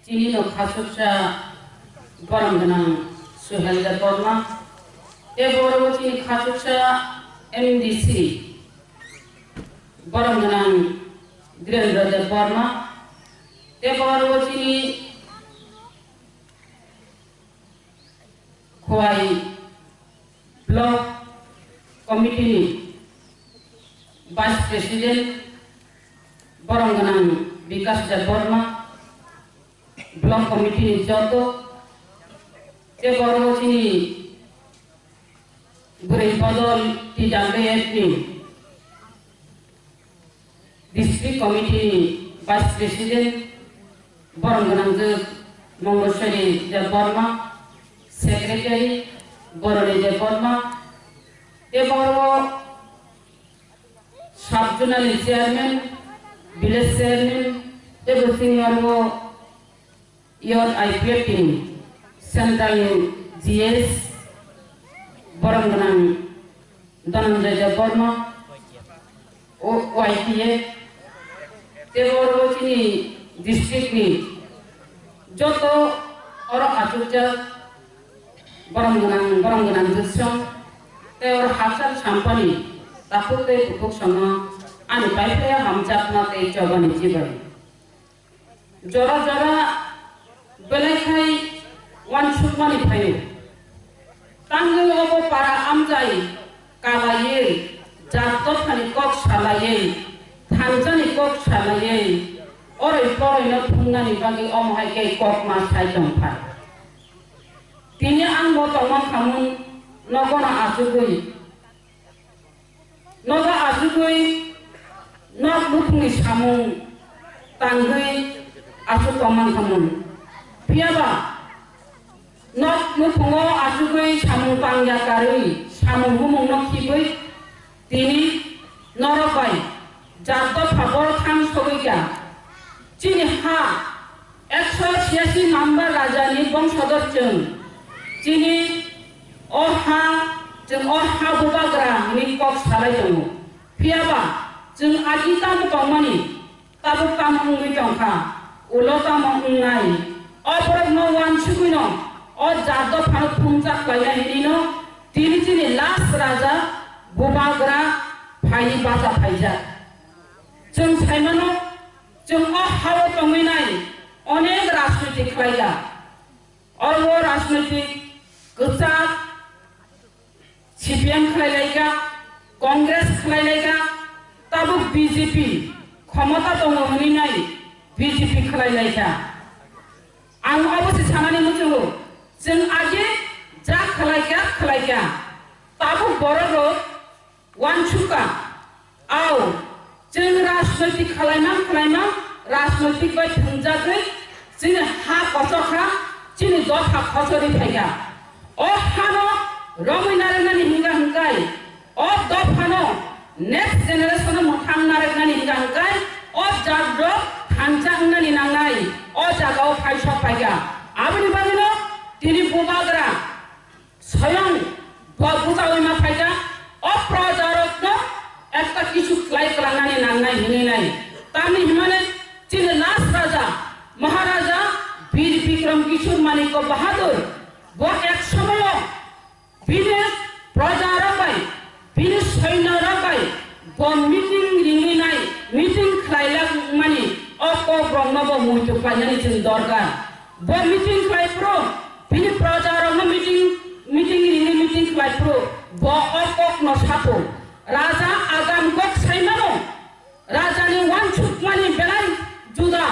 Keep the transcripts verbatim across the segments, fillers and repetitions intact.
Chini no khasuksa borom gwnang Suhel Debbarma, tei boro chini khasuksa M D C borom gwnang Dhirendra Debbarma, tei boro chini Khowai Block Committee ni Vice President borom gwnang Bikash Debbarma, Block Committee ni joto, tei boro chini Bwrwi Bodol T W F ni District Committee ni Vice President borom gwnangjwk Mongoswari Debbarma, Secretary Boroni Debbarma, tei boro Sub Zonal ni Chairman, Village Chairman, tei bo chini aro Youth I P F T ni Central ni G S borom gwnang Dhananjay Debbarma, o Y T F, tei oro chini district ni joto oro achukjak borom gwnang, borom gwnang bwsong, tei oro hachal sampani takhuk tei bukhuk sono ani paiphlaiya hamjakma tei chobani chibai. Jora jora belai khai uansukmani phaio. Tangwi obo para amjai kalaiwi, jat dophani kok salaiwi, thangjani kok salaiwi, oroi poroino thumnani bagwi omo hai khe kok ma sai tongkha. Tini ang bo tongma khamung nogono achugwi. Nogo achugwi nok nukhungni samung tangwi achuk tongmang khamung. Phiyaba nok nukhungo achugwi samung tangya karwi samung humungno khibwi tini norok bai jat dopha borok thang sogwi kha. Chini ha Ekso chiyasi number rajani bongsodo chwng. Chini o ha, chwng o ha bubagra hwnwi kok salai tongo. Phiyaba chwng agi tamo tongmani, tabuk tamo wngwi tongkha, ulo tamo wngnai. O borokno uansugwino o jat dophano thumjak lainai hwnwino tini chini last raja bubagra phaiwi bacha phaijak. Chwng saimano, chwng o hao tongwi nai onek rajnoitik khlai ya. Oro rajnoitik kwchak C P M khlai lai kha, Congress khlai lai kha, tabuk B J P khomota tongo hwnwi nai B J P khlai lai kha. Ang obo se sanani muchungo, chwng age ja khlai kha, khlai kha. Tabuk borok rok Uansukha, au, chwng rajnoitik khlaimang khlaimang, rajnoitik bai thwngjagwi chini ha kochokha, chini dopha khosori phaikha. O hano romwi narwknani hwnga hwnkhai, o dophano next generation-o mwthang narwknani hwnga hwnkhai, o jat rok thansa wngnani nangnai, o jagao phai sok phaikha. Aboni bagwino tini bubagra Soyong bo bujawi ma phaikha, o projarokno ekta kisu khlai kwlangnani nangnai hwnwi nai. Tamni hwnmani chini last raja, Maharaja Bir Bikram Kishore Manikya Bahadur, bo ek somoyo bini projarok bai, bini soinorok bai bo meeting ringwi nai, meeting khlailak mani o kokrokno bo muitu khlainani chini dorkar. Bo meeting khlai phuru, bini projarokno meeting, meeting ringwi meeting khlai phuru, bo o kokno sapho. Raja agam kok saimano, rajani uansukmani belai juda,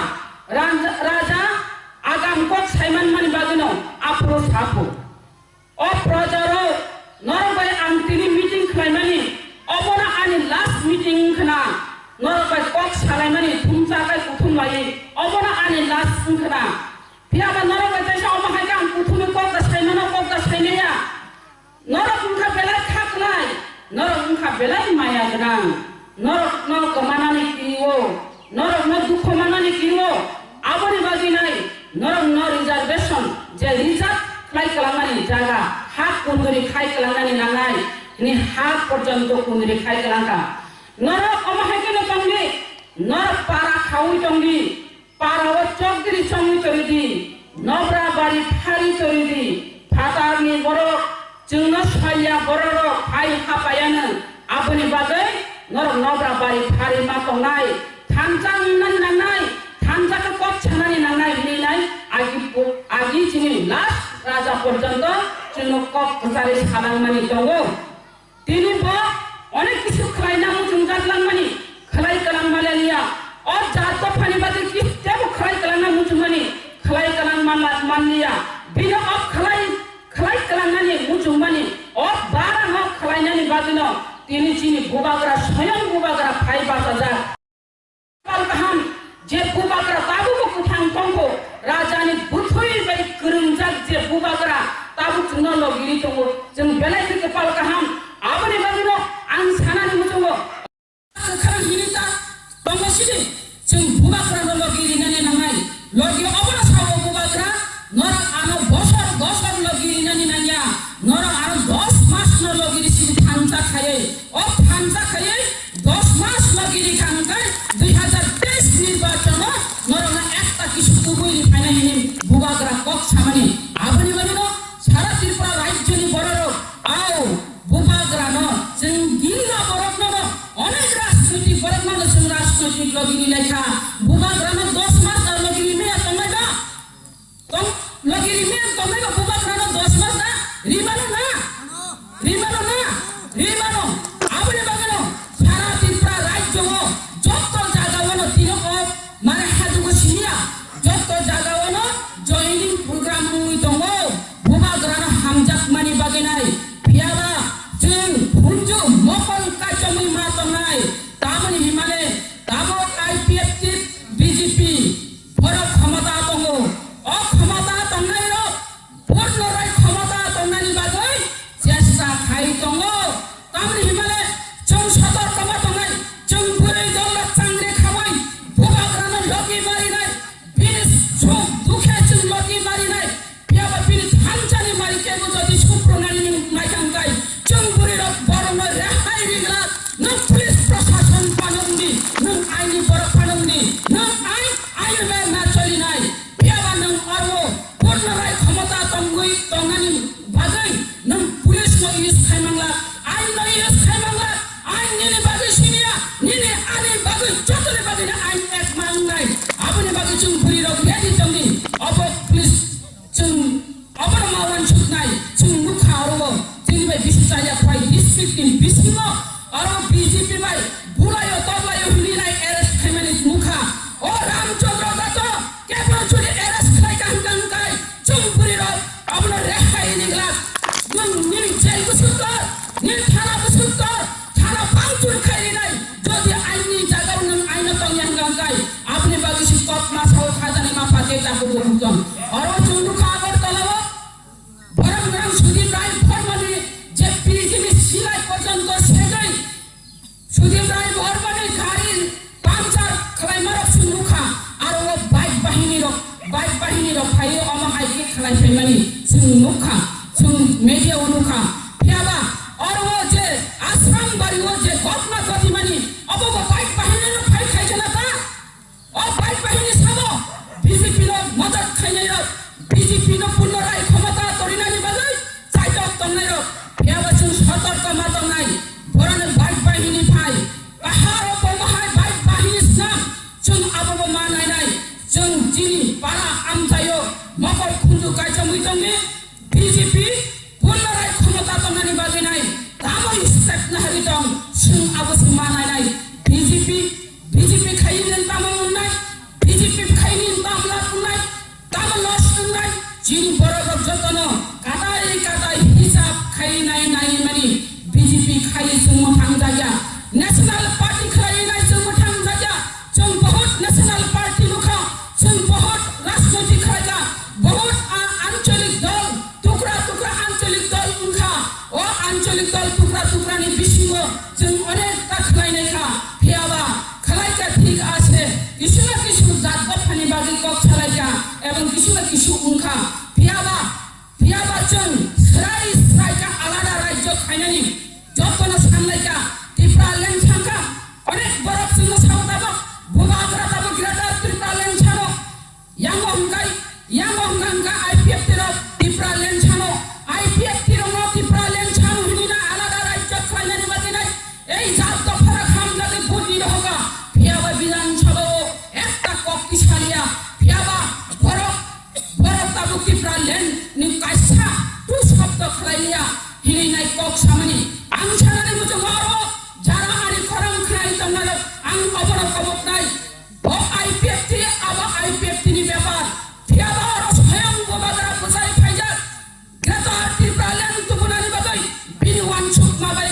raja, raja agam kok saimanmani bagwino aphuru sapho. O projarok, norok bai ang tini meeting khlaimani, obono ani last meeting wngkhna, norok bai kok salaimani thumsa kai kuthum laiwi, obono ani last wngkhna. Phiyaba norok bai teisa omo hai khe ang kuthumwi kok da saimano, kok da sainaya. Norok wngkha belai khaklai, norok wngkha belai maya gwnang. Norokno kwmanani kiri-o, norokno dukho manani kiri-o, aboni bagwi nai norokno reservation je reserve khlai kwlangmani jaga, ha kunduri khai kwlangnani nangnai, hini ha porjonto kunduri khai kwlangkha. Norok omo hai kheno tongdi, norok para khaui tongdi, para-o chokdiri chongwi tongdi, Nobra bari phari tori di, phatarni borok chwngno saiya bororok phai hapayano, aboni bagwi norok nobra bari phari ma tongnai, thansa wngnani nangnai, thansa khe kok sanani nangnai hwnwi nai agi pu-, agi chini last raja porjonto chwngno kok kwcharwi salangmani tongo. Tini bo onek kisu khlaina muchungjak langmani, khlai kwlang malaliya. O jat dophani bagwi kis tebo khlai kwlangna muchungmani, khlai kwlang manla-, manliya. Bino o khlai, khlai kwlangnani muchungmani, o barano khlainani bagwino tini chini bubagra, soyong bubagra phai bachajak. Pal kaham, je bubagra tabukbo kwthang tongo, rajani bwthwi bai kwrwngjak je bubagra tabuk chwngno logiri tongo, chwng belai khe kwpal kaham. Aboni bagwino ang sanani muchungo kwkhwrang hini ta tongo sidi, chwng bubagrano logi rinani nangnai. Logi obono sao bubagra, norok ano bosor bosor logi rinani nangya, norok ano dos masno logi risi thansa khaiwi. O thansa khaiwi dos mas logi rikha hwnkhe dui hazar teis nirbachono norokno ekta kisu kubui riphaina hini bubagra kok samani. Aboni bagwino sara Tripura rajyoni bororok, ao bubagrano, chwng gilga borokno, onek rajnoitik borokno chwng rajnoitik logi rilai kha. Bubagrano dos mas da logi rimaya tongnai ba? Tong, logi rimaya tongnai ba bubagrano dos mas da? Rimano na? Rimano na? Rimano. Aboni bagwino sara Tripura rajyo o jotto jaga o no tino o mane hajugo siniya jotto jaga o no joining program wngwi tongo. Bubagrano hamjakmani bagwi nai. Phiyaba chwng phunju mokol kaichomwi ma tongnai. Tamoni himale tabok I P F T B J P borok khomota tongo. O khomota tongnairok Bornorai khomota tongnani bagwi chesta khai tongo. Tamni himale chwng sotorkoma tongnai, chwng bwrwi dol rok changre khaui bubagrano logi marinai, bini suk dukhe chwng logi marinai, phiyaba bini thansani mari kebo jodi suprunani naikang kai, chwng bwrwi rok borokno rehai ringlak, nwng police prosason panungdi, nwng aini borok panungdi, nwng ain, ain bai ma cholinai. Phiyaba nwng oro Bornorai khomota tongwi tongnani bagwi nwng police no use khai mangla, ain no use khai mangla, ain nini bagwi siniya, nini ani bagwi jotoni bagwi ain ek mangnai. Aboni bagwi chwng bwrwi rok ready tongdi. Obo police chwng obono ma wansuknai, chwng nukha oro o chini bai bisi chaya khwlai district ni bisingo oro B J P bai bulaio toblaio hwnwi nai arrest khaimani nukha. O Ramchandra Datta kebo jodi arrest khlai ka hwnkha hwnkhe chwng bwrwi rok abono rehai ni glak. Nwng nini jail bwswk tor, nini thana bwswk tor, thana bangchur khai rinai. Jodi aini jaga o nwng aino tongya hwnkha hwnkhe aboni bagwi si kok ma sao khajani ma pha tei takhuk bo hwnkha. Oro chwng nukha Agartala o Borok nwng Sudip Rai Bormani je P G ni silai porjonto segwi Sudip Rai Bormani gari puncture khlaima rok chwng nukha, aro o bike bahini rok, bike bahini rok phaiwi omo hai khe khlai phaimani chwng nukha, chwng media o nukha. Phiyaba oro o je Asram bari o je gotma goti mani obo bo bike bahini rok phai khai khana ta? O bike bahini samo B J P no modot khainai rok, B J P no punorai khomota torinani bagwi chaitok tongnai rok. Phiyaba chwng sotorko ma tongnai, boroni bike bahini phai. Paharo bomo hai bike bahini snam, chwng abobo ma nainai. Chwng chini para amchaio mokol khunju kaichomwi tongni. B J P punorai khomota tongnani bagwi nai tamo step nahari tong, chwng abo se ma nainai. B J P, B J P khaini tamo wngnai, B J P khaini tamo lab wngnai, tamo loss wngnai. Chini borok rok jotono katai katai hisab khai nai nai mani B J P khai chwng mwthang jakya, National Party khlai nai chwng mwthang jakya. Chwng bahut national party nukha, chwng bahut rajnoitik khlaikha, bahut a-, ancholik dol, tukra tukra ancholik dol wngkha. O ancholik dol tukra tukra ni bisingo chwng onek ta khlainai kha. Phiyaba khlaikha thik ase, kisu na kisu jat dophani bagwi kok salaikha, ebong kisu na kisu wngkha. Phiyaba Phiyaba chwng srai srai khe alada rajyo khainani jotono sanlaikha. Tipraland thangkha, onek borok chwngno sao tabok, bubagra tabok Greater Tipraland sano. Yango hwnkhe Yang wng kha I P F T rok Tipraland sano, I P F T rokno Tipraland sano hinwi na alada rajyo khlainani bagwi nai. Ei jat dophara khamjagwi buini rohoka, phiyaba Bidhan Sabha o ekta kok tisaliya, phiyaba borok, borok tabuk Tipraland ni kaisa tu shobdo khlaiya hinwi nai kok samani. Ang sanani muchungo aro jara ani khorang khnai tongnai rok ang oborok koboknai. Bo I P F T, abo I P F T ni bepar. Phiyaba oro soyang Bubagra bwchai phaijak. Greater Tipraland tubunani bagwi bini uansukma bai,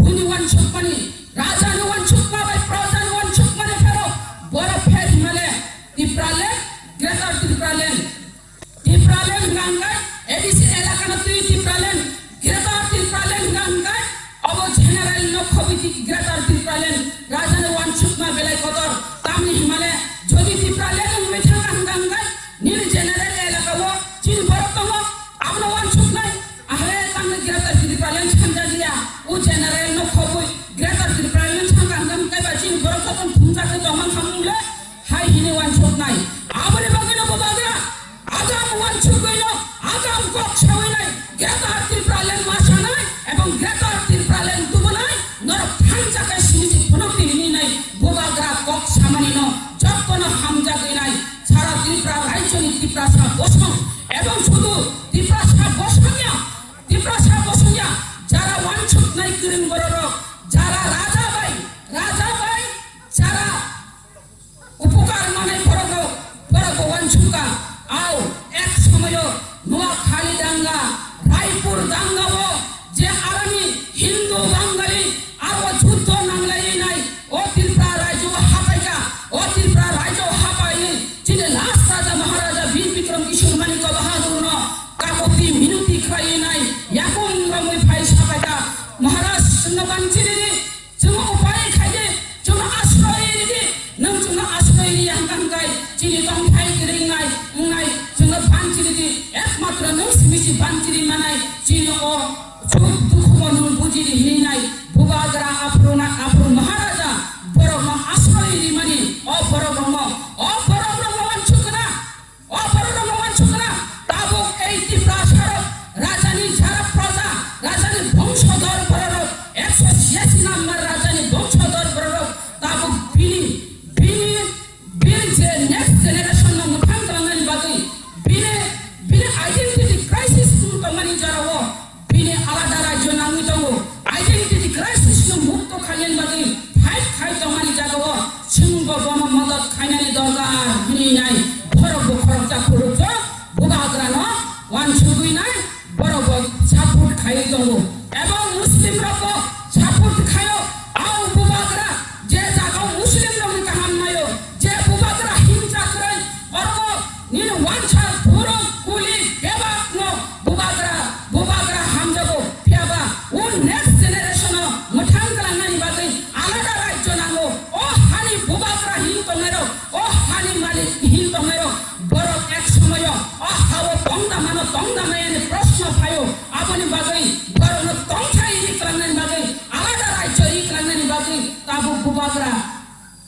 bini uansukmani, rajani uansukma bai, projani uansukmani phero borok pher himale Tipraland, Greater Tipraland. Tipraland hwnkha hwnkhe A D C elakano twi Tipraland, Greater Tipraland hwnkha hwnkhe obo general no khobwi di Greater Tipraland rajani uansukma belai kotor. Tamni himale jodi Tipraland wngwi thangkha hwnkha hwnkhe nini general elaka o chini borok tongo, abono uansuknai. Ahai tamni Greater Tipraland sanjak ya, o general no khobwi Greater Tipraland sanjak hwnkha hwnkhe ba chini borok jotono thumjak khe tongmang kha mung le. Hai hini uansuknai. Aboni bagwino Bubagra agam uansugwino agam kok sawinai Greater Tipraland ma sanai ebong Greater Tipraland tubunai norok thansa khe simi si phunukni hininai Bubagra kok samanino jottono hamjagwinai sara Tripura rajyoni Tiprasa bosong ebong sudu Tiprasa bosongya, Tiprasa bosongya jara uansuknai kwrwng bororok, jara raja bai, raja bai, jara upokar manai borok, borok bo uansukha. Au, ek somoyo Noakhali danga, Raipur danga o je aroni Hindu Bangali aro juddo nanglai nai, o Tripura rajyo hapaikha, o Tripura rajyo hapai chini last raja Maharaja Bir Bikram Kishore Manikya Bahadur no kakoti minuti khlai nai, yakung romwi phai sapaikha, Maharaj no banchiri Chwngno upai khaidi, chwngno asroi ridi, nwng chwngno asroi riya hwnkha hwnkhe chini tongthai kwrwi wngnai, wngnai, chwngno banchi ridi, ekmatro nwng simi si banchi ri manai, chini o suk dukhubo nwng buji ri hinwi nai, Bubagra aphuru na aphuru Maharaja borokno asroi rimani, o borok rokno, o borok rokno uansukna. O bororokno uansukna, tabuk ei Tiprasarok rajani jara proja, rajani bongsodor bororok, ekso chiyasi number rajani bongsodor bororok, tabuk bini, bini, bini je next generation no mwthang tongmani bagwi, bini, bini identity crisis tongmani jorao, Bini alada rajyo nangwi tongo. Identity crisis no mukto khainani bagwi fight khai tongmani jagao chwngbo bono modot khainani dorkar hwnwi nai borok bo khoroksa khoroksa Bubagrano uansugwi nai borok bo support khaiwi tongo. Ebong Muslim rok bo support khaio. Au Bubagra je jagao Muslim rokni kaham naio, je Bubagra himcha kwrwi, oro nini wansa, dhorong, kuli, bebak no Bubagra, Bubagra hamjago, phiyaba o next generation o mwthang klangnani bagwi alada rajyo nango. O hani Bubagra hin tongnairok, o hani malik hin tongnairok, borok ek somoyo o hao tongda mano, tongda maya ni proshno phaio. Aboni bagwi borokno tongthai ri klangnani bagwi, alada rajyo ri klangnani bagwi tabuk Bubagra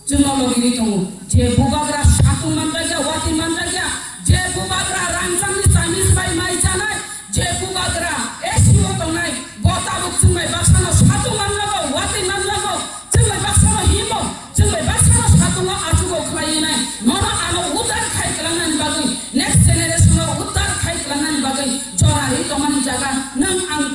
chwngno logini tongo. Je Bubagra satung manjakya, watwi manjakya, je Bubagra rangchakni Chinese bai mai chanai, je Bubagra A C o tongnai, bo tabuk chwng bai baksano satung manjago, watwi manjago, chwng bai baksano himo, chwng bai baksano satungo achugo khlaiwi nai. Nono ano udar khai klangnani bagwi, next generation o udar khai klangnani bagwi jora ri tongmani jaga nwng ang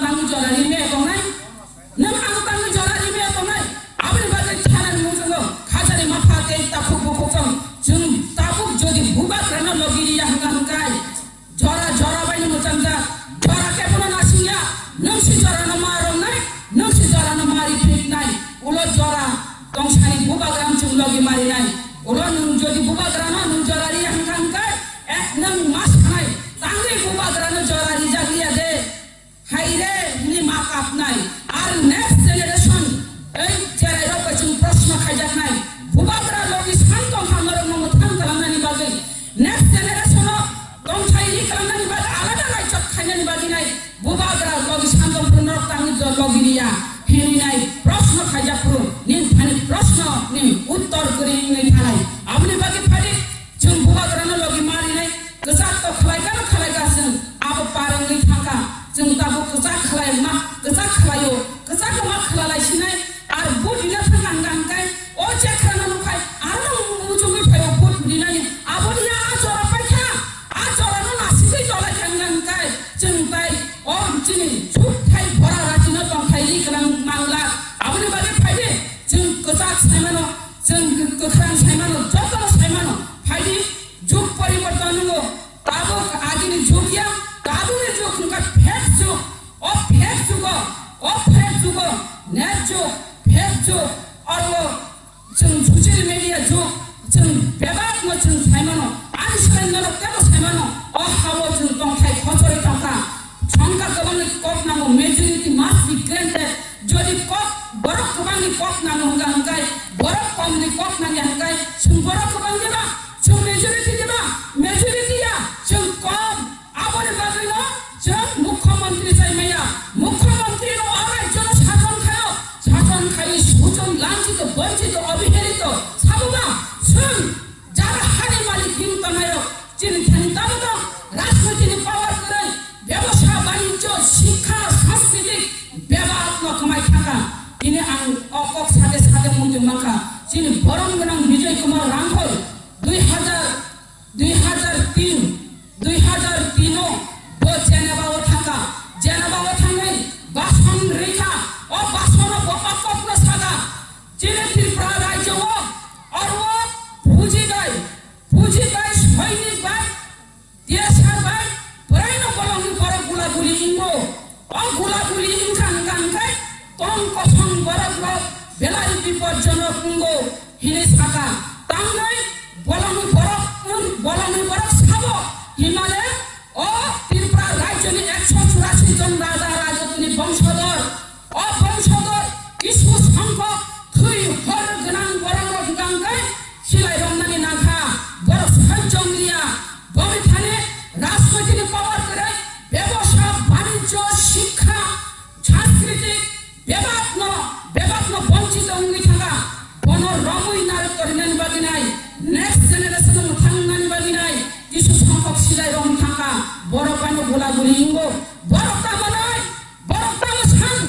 belai bipodjonok wngo hinwi sakha. Tamni bolongni borok wng-, bolongni borok sabo himale o Tripura rajyoni ekso churasi jon raja rajotini bongshador, o bongshador kisu songkok thwi hor gwnang borok rok hwnkha hwnkhe silai romnani nangkha. Borok sojjong liya, boni thani rajnoitini power kwrwi, bebosa, banijjo, shikkha, sanskritik, bebakno, bebakno bonchito wngwi thangkha. Bono romwi narwk torinani bagwi nai, next generation-o thangnani bagwi nai, kisu songkok silai romwi thangkha. Borok ano gula guli wngo. Borok tamo nai, borok tamo san,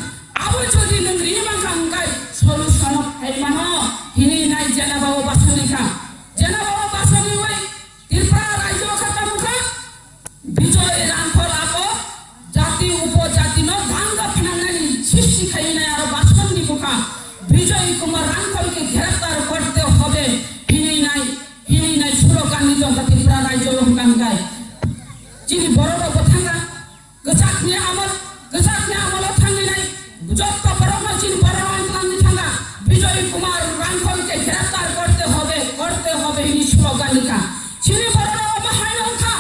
abo jodi nwng ri mankha hwnkhe solution-o phai mano hinwi nai Jena Baba Basoni kha. Jena Baba Basoni oi Tripura rajyo kha tamo kha. Bijoy Rangkhol abo jati upojati no danga phnangnani sisti khainai aro Basonni bwkha Bijoy Kumar Rangkhol ke graftar korte hobe hinwi nai, hinwi nai slogan ni jongkha Tripura rajyo hwnkha hwnkhe. Chini borok rok bo thanga kwchakni amol, kwchakni amolo thangwi nai jotto borok no chini borok rok wngklang ni thanga Bijoy Kumar Rangkhol ke graftar korte hobe, korte hobe hinwi slogan ni kha. Chini borok rok omo hai no wngkha.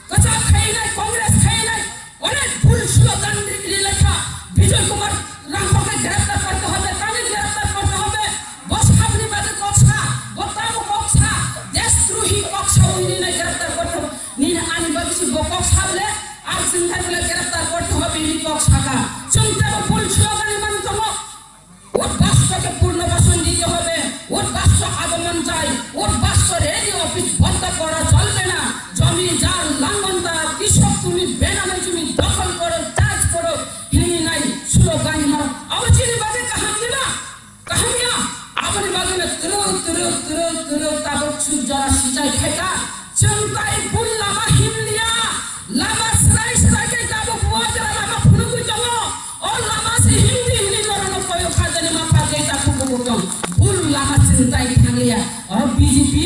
Kwchak khainai, Congress khainai, onek bhul slogan ri-, rilai kha. Bijoy Kumar Rangkhol ke graftar korte hobe, tani graftar korte hobe. Bo sabni bagwi kok sa, bo tamo kok sa, deshdrohi kok sa, ui nini graftar korte hobe. Nini ani bagwi si bo kok sa bole, ar chwng khai bole graftar korte hobe, ini kok saka. Chwng tebo bhul slogan ni man tongo. উদ্বাস্তুকে পুনর্বাসন দিতে হবে, উদ্বাস্তু আগমন চাই, উদ্বাস্তু ready office বন্ধ করা চলবে না। জমি যার লাঙ্গল তার, কৃষক তুমি বেনামে জমি দখল করো, চাষ করো, হিনি নাই স্লোগান মারো। Abo chini bagwi kaham diba? Kaham ya? Aboni bagwi no twrwk, twrwk, twrwk, twrwk tabuk suk jora sichai khaikha. Chwng tai bul lama himliya, lama swrai swrai khe tabuk bubagra lama phunugwi tongo. O lama se himdi himdi norokno koyo khajani ma pha khe ta khubu khubu tong. Bul lama chwng tai thangliya. Oro B J P,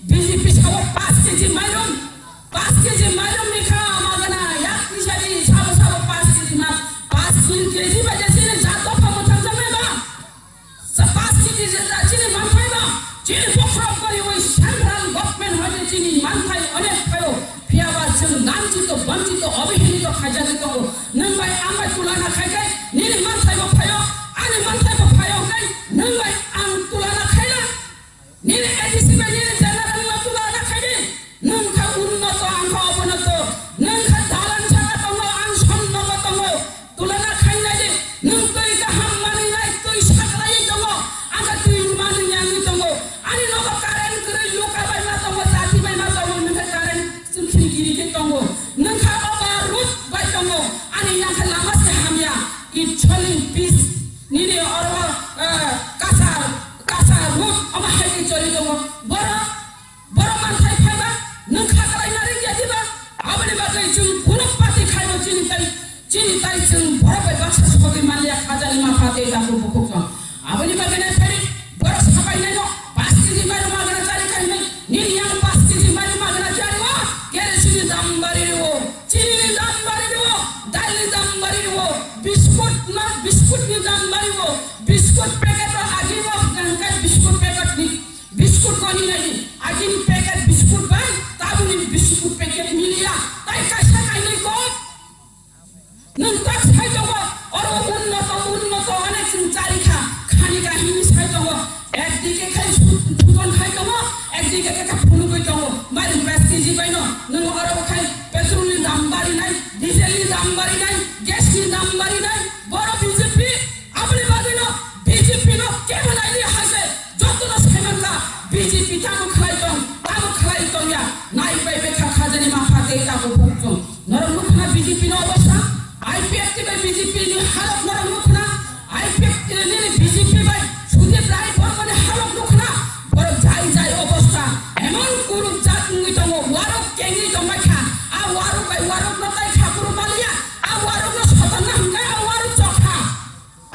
B J P sao paanch K G mairung, paanch K G mairung ni kha magana, yak tisari sabo sabo paanch K G ma, paanch K G bai je sini jat dopha mwthang jagwi ba. Sa paanch K G je da chini manthai ba, chini bokhorok koriwi central government hoite chini manthai onek phaio, phiyaba chwng lanchito, banchito, obohelito khaijagwi tongo. Nwng bai ang bai tulana khai khe nini manthai bo phaio, ani manthai bo phaio hwnkhe nwng bai ang tulana khaina. Nini A D C bai nini general no tulana khaidi. Nwng kha unnoto, ang kha obonoto. Nwng kha dalan saka tongo, ang sonnogo tongo. Tulana khainai di. Nwng twi kaham manwi nai, twi saklaiwi tongo. Ang kha twi manwi yangwi tongo. Ani nogo current kwrwi, luka bai ma tongo, jati bai ma tongo, nwng kha current chwngkhiri giri khe tongo. Nwng kha oba road bai tongo. Ani yang kha lama se hamya. It choli peace. Nini oro, eh, kasa, kasa road omo hai khe choli tongo. Borok Borok manthai phaiba, nwng kha kalaina rwngya diba? Aboni bagwi chwng kunu party khaino chini tai, chini tai chwng borok bai baksa sogwi manliya khajani ma pha tei daku bukhuk tong. Aboni bagwi nai phai borok sapai naino paanch K G mairum magana chari khainai, nini yang paanch K G mairum magana chari o, kerosene ni dam bari rwo, chini ni dam bari rwo, dal ni dam bari rwo, biscuit no, biscuit ni dam bari rwo, biscuit packet o agi o, nangkai biscuit packet ni Biscuit koni nai, agini packet biscuit bai, tabuni biscuit packet miliya, tai kaisa kainwi kok. Nwng tak sai tongo, oro unnoto, unnoto, onek chwng chari kha, khani kahini sai tongo, ekdike khai su-, sujon khai tongo, ekdike khe phunugwi tongo, mairum paanch K G bai no, nwng oro khai petrol ni dam bari nai, diesel ni dam bari nai, gas ni dam bari nai, boro B J P, Aboni bagwino B J P no kebo naidi hai se jotono saimankha B J P tamo khlai tong, tamo khlai tongya, nai bai bekha khajani ma pha tei tamo phuk tong. Norok nukhna B J P no obostha, I P F T bai B J P ni halok norok nukhna, I P F T ni B J P bai Sudip Rai Bormani halok nukhna, borok jai jai obostha, emon kuruk jat wngwi tongo, warok kengwi tongbaikha, a warok bai warok no tai kha kuru maliya, a warok no sotorna hwnkhe a warok chokha.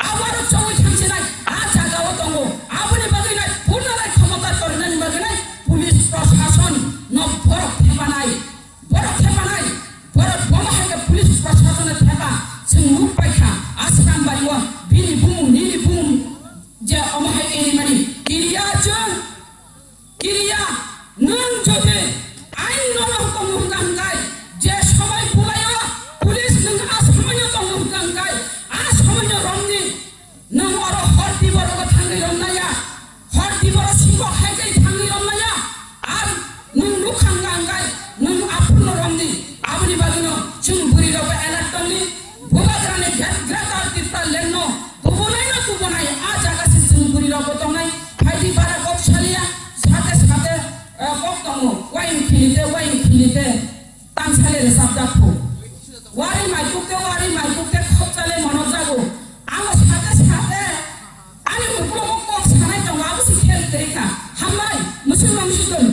Awarok chongwi thangsinai, a jagao tongo. Aboni bagwi nai, purnalai khomota torinani bagwi nai, police proshason no borok thepanai, borok thepanai, borok bomo hai khe police proshason no thepa, chwng nuk paikha, Asram bario, bini bumung, nini bumung, je omo tongo, wayung khilite, wayung khilite, tangsale resap jakhu. Wari maikuk te, wari maikuk te, khopchale monok jago. Amo sate sate, ani ukulok kok sanai tongo, abo si khel tei kha. Hambai, musulman sujun,